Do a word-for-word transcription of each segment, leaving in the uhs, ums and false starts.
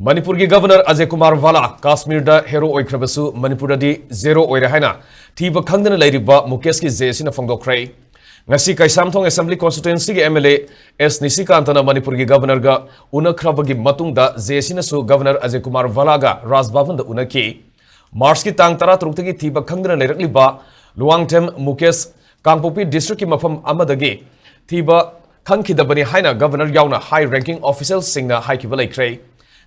ꯃꯅꯤꯄꯨꯔꯒꯤ governor Ajay Kumar ꯚꯥꯂꯥ ꯀꯥꯁꯃꯤꯔꯗ hero ꯑꯣꯏꯈ꯭ꯔꯕꯁꯨ ꯃꯅꯤꯄꯨꯔꯗꯗꯤ zero ꯑꯣꯏꯔꯦ ꯍꯥꯏꯅ ꯊꯤꯕ ꯈꯪꯗꯅ ꯂꯩꯔꯤꯕ ꯃꯨꯀꯦꯁꯀꯤ ꯖꯦ ꯑꯦ ꯁꯤꯅ ꯐꯣꯡꯗꯣꯛꯈ꯭ꯔꯦ꯫ ꯉꯁꯤ ꯀꯩꯁꯥꯝꯊꯣꯡ ꯑꯦꯁꯦꯝꯕ꯭ꯂꯤ ꯀꯣꯟꯁꯇꯤꯇ꯭ꯋꯦꯟꯁꯤꯒꯤ ꯑꯦꯝ ꯑꯦꯜ ꯑꯦ ꯑꯦꯁ ꯅꯤꯁꯤꯀꯥꯟꯇꯅ ꯃꯅꯤꯄꯨꯔꯒꯤ ꯒꯚꯔꯅꯔꯒ ꯎꯅꯈ꯭ꯔꯕꯒꯤ ꯃꯇꯨꯡꯗ ꯖꯦ ꯑꯦ ꯁꯤꯅꯁꯨ ꯒꯚꯔꯅꯔ ꯑꯖꯌ ꯀꯨꯃꯥꯔ ꯚꯥꯂꯥꯒ ꯔꯥꯖ ꯚꯕꯟꯗ ꯎꯅꯈꯤ꯫ ꯃꯥꯔꯆꯀꯤ ꯇꯥꯡ ꯇꯔꯥꯇꯔꯨꯛꯇꯒꯤ ꯊꯤꯕ ꯈꯪꯗꯅ ꯂꯩꯔꯛꯂꯤꯕ ꯂꯨꯋꯥꯡꯊꯦꯝ ꯃꯨꯀꯦꯁ ꯀꯥꯡꯄꯣꯛꯄꯤ ꯗꯤꯁꯇ꯭ꯔꯤꯛꯀꯤ ꯃꯐꯝ ꯑꯃꯗꯒꯤ ꯊꯤꯕ ꯈꯪꯈꯤꯗꯕꯅꯤ ꯍꯥꯏꯅ ꯒꯚꯔꯅꯔ ꯌꯥꯎꯅ ꯍꯥꯏ ꯔꯦꯡꯀꯤꯡ ꯑꯣꯐꯤꯁꯤꯌꯦꯜꯁꯤꯡꯅ ꯍꯥꯏꯈꯤꯕ ꯂꯩꯈ꯭ꯔꯦ꯫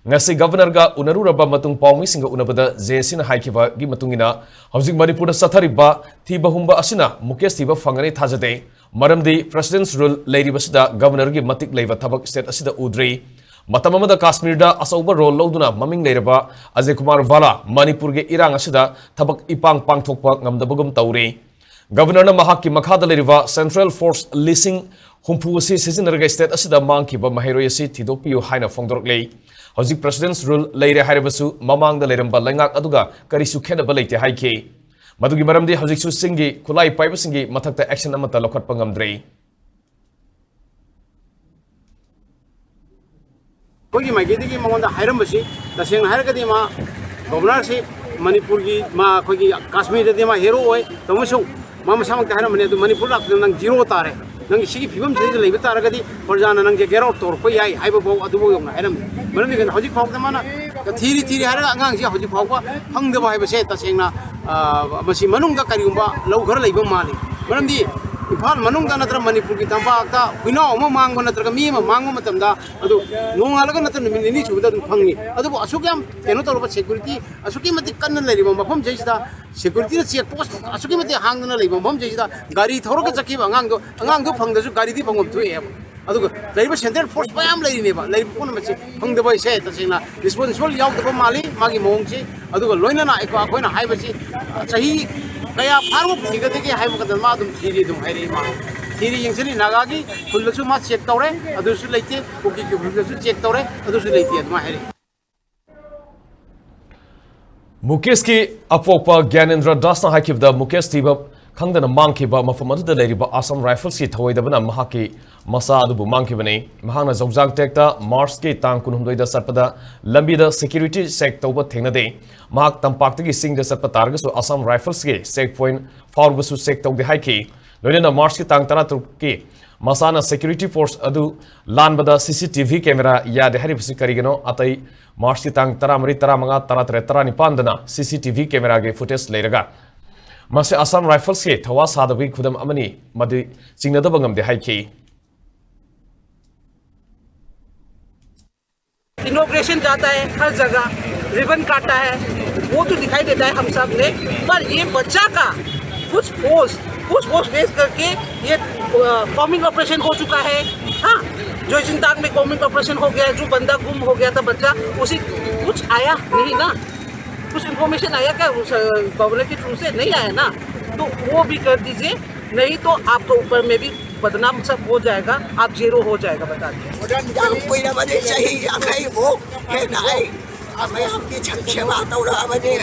ꯉꯁꯤ ꯒꯚꯔꯅꯔꯒ ꯎꯅꯔꯨꯔꯕ ꯃꯇꯨꯡ ꯄꯥꯎꯃꯤꯁꯤꯡꯒ ꯎꯅꯕꯗ ꯖꯦ ꯑꯦ ꯁꯤꯅ ꯍꯥꯏꯈꯤꯕꯒꯤ ꯃꯇꯨꯡ ꯏꯟꯅ, ꯍꯧꯖꯤꯛ ꯃꯅꯤꯄꯨꯔꯗ ꯆꯠꯊꯔꯤꯕ ꯊꯤꯕ ꯍꯨꯝꯕ ꯑꯁꯤꯅ ꯃꯨꯀꯦꯁ ꯊꯤꯕ ꯐꯪꯒꯅꯤ ꯊꯥꯖꯗꯦ꯫ ꯃꯔꯝꯗꯤ ꯄ꯭ꯔꯦꯁꯤꯗꯦꯟꯁ ꯔꯨꯜ ꯂꯩꯔꯤꯕꯁꯤꯗ ꯒꯚꯔꯅꯔꯒꯤ ꯃꯇꯤꯛ ꯂꯩꯕ ꯊꯕꯛ ꯁ꯭ꯇꯦꯠ ꯑꯁꯤꯗ ꯎꯗ꯭ꯔꯤ꯫ ꯃꯇꯝ ꯑꯃꯗ ꯀꯥꯁꯃꯤꯔꯗ ꯑꯆꯧꯕ ꯔꯣꯜ ꯂꯧꯗꯨꯅ ꯃꯃꯤꯡ ꯂꯩꯔꯕ ꯑꯖꯌ ꯀꯨꯃꯥꯔ ꯚꯥꯂꯥ ꯃꯅꯤꯄꯨꯔꯒꯤ ꯏꯔꯥꯡ ꯑꯁꯤꯗ ꯊꯕꯛ ꯏꯄꯥꯡ ꯄꯥꯡꯊꯣꯛꯄ ꯉꯝꯗꯕꯒꯨꯝ ꯇꯧꯔꯤ꯫ ꯒꯚꯔꯅꯔꯅ ꯃꯍꯥꯛꯀꯤ ꯃꯈꯥꯗ ꯂꯩꯔꯤꯕ ꯁꯦꯟꯇ꯭ꯔꯦꯜ ꯐꯣꯔꯁ ꯂꯤꯁꯤꯡ ꯍꯨꯝꯐꯨ ꯑꯁꯤ ꯁꯤꯖꯤꯟꯅꯔꯒ ꯁ꯭ꯇꯦꯠ ꯑꯁꯤꯗ ꯃꯥꯡꯈꯤꯕ ꯃꯍꯩꯔꯣꯏ ꯑꯁꯤ ꯊꯤꯗꯣꯛꯄꯤꯌꯨ ꯍꯥꯏꯅ ꯐꯣꯡꯗꯣꯔꯛꯂꯤ꯫ ꯍꯧꯖꯤꯛ ꯄ꯭ꯔꯦꯁꯤꯗꯦꯟꯁ ꯔꯨꯜ ꯂꯩꯔꯦ ꯍꯥꯏꯔꯕꯁꯨ ꯃꯃꯥꯡꯗ ꯂꯩꯔꯝꯕ ꯂꯩꯉꯥꯛ ꯑꯗꯨꯒ ꯀꯔꯤꯁꯨ ꯈꯦꯠꯅꯕ ꯂꯩꯇꯦ ꯍꯥꯏꯈꯤ꯫ ꯃꯗꯨꯒꯤ ꯃꯔꯝꯗꯤ ꯍꯧꯖꯤꯛꯁꯨ ꯆꯤꯡꯒꯤ ꯈꯨꯠꯂꯥꯏ ꯄꯥꯏꯕꯁꯤꯡꯒꯤ ꯃꯊꯛꯇ ꯑꯦꯛꯁꯟ ꯑꯃꯠꯇ ꯂꯧꯈꯠꯄ ꯉꯝꯗ꯭ꯔꯤ꯫ ꯑꯩꯈꯣꯏꯒꯤ ꯃꯥꯏꯀꯩꯗꯒꯤ ꯃꯉꯣꯟꯗ ꯍꯥꯏꯔꯝꯕꯁꯤ, ꯇꯁꯦꯡꯅ ꯍꯥꯏꯔꯒꯗꯤ ꯃꯥ ꯒꯣꯕꯔꯅꯔꯁꯤ ꯃꯅꯤꯄꯨꯔꯒꯤ, ꯃꯥ ꯑꯩꯈꯣꯏꯒꯤ ꯀꯥꯁꯃꯤꯔꯗꯗꯤ ꯃꯥ ꯍꯦꯔꯣ ꯑꯣꯏ, ꯑꯃꯁꯨꯡ ꯃꯥ ꯃꯁꯥꯃꯛꯇ ꯍꯥꯏꯔꯝꯕꯅꯤ, "ꯑꯗꯨ ꯃꯅꯤꯄꯨꯔ ꯂꯥꯛꯄꯗ ꯅꯪ ꯖꯤꯔꯣ ꯇꯥꯔꯦ, ꯅꯪꯒꯤ ꯁꯤꯒꯤ ꯐꯤꯕꯝꯁꯤꯗ ꯂꯩꯕ ꯇꯥꯔꯒꯗꯤ ꯄ꯭ꯔꯖꯥꯅ ꯅꯪꯁꯦ ꯒꯦꯠ ꯑꯥꯎꯠ ꯇꯧꯔꯛꯄ ꯌꯥꯏ" ꯍꯥꯏꯕꯐꯥꯎ, ꯑꯗꯨꯐꯥꯎ ꯌꯧꯅ ꯍꯥꯏꯔꯝꯃꯤ꯫ ꯃꯔꯝꯗꯤ ꯀꯩꯅꯣ, ꯍꯧꯖꯤꯛ ꯐꯥꯎꯕꯗ ꯃꯥꯅ ꯊꯤꯔꯤ ꯊꯤꯔꯤ ꯍꯥꯏꯔꯒ ꯑꯉꯥꯡꯁꯤ ꯍꯧꯖꯤꯛ ꯐꯥꯎꯕ ꯐꯪꯗꯕ ꯍꯥꯏꯕꯁꯦ ꯇꯁꯦꯡꯅ, ꯑ, ꯃꯁꯤ ꯃꯅꯨꯡꯗ ꯀꯔꯤꯒꯨꯝꯕ ꯂꯧ ꯈꯔ ꯂꯩꯕ ꯃꯥꯜꯂꯤ꯫ ꯃꯔꯝꯗꯤ ꯏꯝꯐꯥꯜ ꯃꯅꯨꯡꯗ ꯅꯠꯇ꯭ꯔꯒ ꯃꯅꯤꯄꯨꯔꯒꯤ ꯇꯝꯄꯥꯛꯇ ꯍꯨꯏꯅꯥꯎ ꯑꯃ ꯃꯥꯡꯕ ꯅꯠꯇ꯭ꯔꯒ ꯃꯤ ꯑꯃ ꯃꯥꯡꯕ ꯃꯇꯝꯗ ꯑꯗꯨ ꯅꯣꯡꯉꯥꯜꯂꯒ ꯅꯠꯇ꯭ꯔꯒ ꯅꯨꯃꯤꯠ ꯅꯤꯅꯤ ꯁꯨꯕꯗ ꯑꯗꯨꯝ ꯐꯪꯉꯤ꯫ ꯑꯗꯨꯕꯨ ꯑꯁꯨꯛ ꯌꯥꯝ ꯀꯩꯅꯣ ꯇꯧꯔꯕ ꯁꯦꯀ꯭ꯌꯨꯔꯤꯇꯤ, ꯑꯁꯨꯛꯀꯤ ꯃꯇꯤꯛ ꯀꯟꯅ ꯂꯩꯔꯤꯕ ꯃꯐꯝꯁꯤꯗꯩꯁꯤꯗ, ꯁꯦꯀ꯭ꯌꯨꯔꯤꯇꯤꯅ ꯆꯦꯛ ꯄꯣꯁ ꯑꯁꯨꯛꯀꯤ ꯃꯇꯤꯛ ꯍꯥꯡꯗꯅ ꯂꯩꯕ ꯃꯐꯝꯁꯤꯗꯩꯁꯤꯗ ꯒꯥꯔꯤ ꯊꯧꯔꯒ ꯆꯠꯈꯤꯕ ꯑꯉꯥꯡꯗꯣ, ꯑꯉꯥꯡꯗꯣ ꯐꯪꯗ꯭ꯔꯁꯨ ꯒꯥꯔꯤꯗꯤ ꯐꯪꯐꯝ ꯊꯣꯛꯑꯦꯕ꯫ ꯑꯗꯨꯒ ꯂꯩꯔꯤꯕ ꯁꯦꯟꯇ꯭ꯔꯦꯜ ꯐꯣꯔꯁ ꯃꯌꯥꯝ ꯂꯩꯔꯤꯅꯦꯕ, ꯂꯩꯔꯤꯕ ꯄꯨꯝꯅꯃꯛꯁꯦ ꯐꯪꯗꯕ ꯍꯥꯏꯁꯦ ꯇꯁꯦꯡꯅ ꯔꯦꯁꯄꯣꯟꯁꯤꯕꯜ ꯌꯥꯎꯗꯕ ꯃꯥꯜꯂꯤ ꯃꯥꯒꯤ ꯃꯑꯣꯡꯁꯤ꯫ ꯑꯗꯨꯒ ꯂꯣꯏꯅꯅ ꯑꯩꯈꯣꯏ, ꯑꯩꯈꯣꯏꯅ ꯍꯥꯏꯕꯁꯤ, ꯆꯍꯤ ꯀꯌꯥ ꯐꯥꯔꯕ ꯊꯤꯒꯗꯒꯦ ꯍꯥꯏꯕ ꯀꯥꯟꯗ ꯃꯥ ꯑꯗꯨꯝ ꯊꯤꯔꯤ ꯑꯗꯨꯝ ꯍꯥꯏꯔꯛꯏ꯫ ꯃꯥ ꯊꯤꯔꯤ ꯌꯦꯡꯁꯤꯜꯂꯤ꯫ ꯅꯥꯒꯥꯒꯤ ꯈꯨꯜꯗꯁꯨ ꯃꯥ ꯆꯦꯛ ꯇꯧꯔꯦ, ꯑꯗꯨꯁꯨ ꯂꯩꯇꯦ꯫ ꯀꯨꯀꯤꯒꯤ ꯈꯨꯜꯗꯁꯨ ꯆꯦꯛ ꯇꯧꯔꯦ, ꯑꯗꯨꯁꯨ ꯂꯩꯇꯦ ꯑꯗꯨꯃꯥꯏꯅ ꯍꯥꯏꯔꯛꯏ꯫ ꯃꯨꯀꯦꯁꯀꯤ ꯑꯄꯣꯛꯄ ꯒ꯭ꯌꯥꯅꯦꯟꯗ꯭ꯔ ꯗꯥꯁꯅ ꯍꯥꯏꯈꯤꯕꯗ, ꯃꯨꯀꯦꯁ ꯊꯤꯕ ꯈꯪꯗꯅ ꯃꯥꯡꯈꯤꯕ ꯃꯐꯝ ꯑꯗꯨꯗ ꯂꯩꯔꯤꯕ ꯑꯁꯥꯝ ꯔꯥꯏꯐꯜꯁꯀꯤ ꯊꯧꯑꯣꯏꯗꯕꯅ ꯃꯍꯥꯛꯀꯤ ꯃꯆꯥ ꯑꯗꯨꯕꯨ ꯃꯥꯡꯈꯤꯕꯅꯤ꯫ ꯃꯍꯥꯛꯅ ꯖꯧꯖꯥꯡ ꯇ꯭ꯔꯦꯛꯇ ꯃꯥꯔꯆꯀꯤ ꯇꯥꯡ ꯀꯨꯟꯍꯨꯝꯗꯣꯏꯗ ꯆꯠꯄꯗ ꯂꯝꯕꯤꯗ ꯁꯦꯀ꯭ꯌꯨꯔꯤꯇꯤ ꯆꯦꯛ ꯇꯧꯕ ꯊꯦꯡꯅꯗꯦ꯫ ꯃꯍꯥꯛ ꯇꯝꯄꯥꯛꯇꯒꯤ ꯆꯤꯡꯗ ꯆꯠꯄ ꯇꯥꯔꯒꯁꯨ ꯑꯁꯥꯝ ꯔꯥꯏꯐꯜꯁꯀꯤ ꯆꯦꯛ ꯄꯣꯏꯟꯠ ꯐꯥꯎꯔꯕꯁꯨ ꯆꯦꯛ ꯇꯧꯗꯦ ꯍꯥꯏꯈꯤ꯫ ꯂꯣꯏꯅꯅ ꯃꯥꯔꯆꯀꯤ ꯇꯥꯡ ꯇꯔꯥꯇꯔꯨꯛꯀꯤ ꯃꯁꯥꯅ ꯁꯦꯀ꯭ꯌꯨꯔꯤꯇꯤ ꯐꯣꯔꯁ ꯑꯗꯨ ꯂꯥꯟꯕꯗ ꯁꯤ ꯁꯤ ꯇꯤ ꯚꯤ ꯀꯦꯃꯦꯔꯥ ꯌꯥꯗꯦ ꯍꯥꯏꯔꯤꯕꯁꯤ ꯀꯔꯤꯒꯤꯅꯣ? ꯑꯇꯩ ꯃꯥꯔꯆꯀꯤ ꯇꯥꯡ ꯇꯔꯥꯃꯔꯤ, ꯇꯔꯥꯃꯉꯥ, ꯇꯔꯥꯇꯔꯦꯠ, ꯇꯔꯥꯅꯤꯄꯥꯟꯗꯅ ꯁꯤ ꯁꯤ ꯇꯤ ꯚꯤ ꯀꯦꯃꯦꯔꯥꯒꯤ ꯐꯨꯇꯦꯖ ꯂꯩꯔꯒ ꯃꯁꯤ ꯑꯁꯥꯝ ꯔꯥꯏꯐꯜꯁꯀꯤ ꯊꯧꯋꯥ ꯁꯥꯗꯕꯒꯤ ꯈꯨꯗꯝ ꯑꯃꯅꯤ, ꯃꯗꯨ ꯆꯤꯡꯅꯗꯕ ꯉꯝꯗꯦ ꯍꯥꯏꯈꯤ꯫ इनोग्रेशन जाता है हर जगह, रिबन काटा है, वो तो दिखाई देता है हम सब ने। पर ये बच्चा का कुछ फोर्स कुछ फोर्स बेस करके ये कॉमिंग ऑपरेशन हो चुका है। हाँ, जो चिंताक में कॉमिंग ऑपरेशन हो गया, जो बंदा गुम हो गया था बच्चा, उसे कुछ आया नहीं ना, कुछ इन्फॉर्मेशन आया क्या उस गवर्नर के थ्रू से? नहीं आया ना, तो वो भी कर दीजिए, नहीं तो आपके ऊपर में भी बदनाम सब हो जाएगा, आप जेरो हो जाएगा, बता दिया। ꯌꯥꯝ ꯀꯨꯏꯔꯕꯅꯤ, ꯆꯍꯤ ꯌꯥꯡꯈꯩꯃꯨꯛ ꯍꯦꯟꯅ ꯑꯩ ꯃꯌꯥꯝꯒꯤ ꯁꯦꯕꯥ ꯇꯧꯔꯛꯑꯕꯅꯤ꯫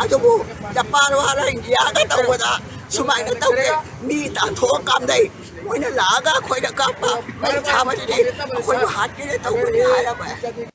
ꯑꯗꯨꯕꯨ ꯖꯄꯥꯟ ꯋꯥꯔ ꯏꯟꯗꯤꯌꯥꯒ ꯇꯧꯕꯗ ꯁꯨꯃꯥꯏꯅ ꯇꯧꯗꯦ꯫ ꯃꯤ ꯇꯥꯟꯊꯣꯛꯑꯀꯥꯟꯗꯩ ꯃꯣꯏꯅ ꯂꯥꯛꯑꯒ ꯑꯩꯈꯣꯏꯗ ꯀꯥꯞꯄ ꯃꯩ ꯊꯥꯕꯗꯨꯗꯤ ꯑꯩꯈꯣꯏꯕꯨ ꯍꯥꯠꯀꯦꯅ ꯇꯧꯕꯅꯤ ꯍꯥꯏꯔꯕ꯫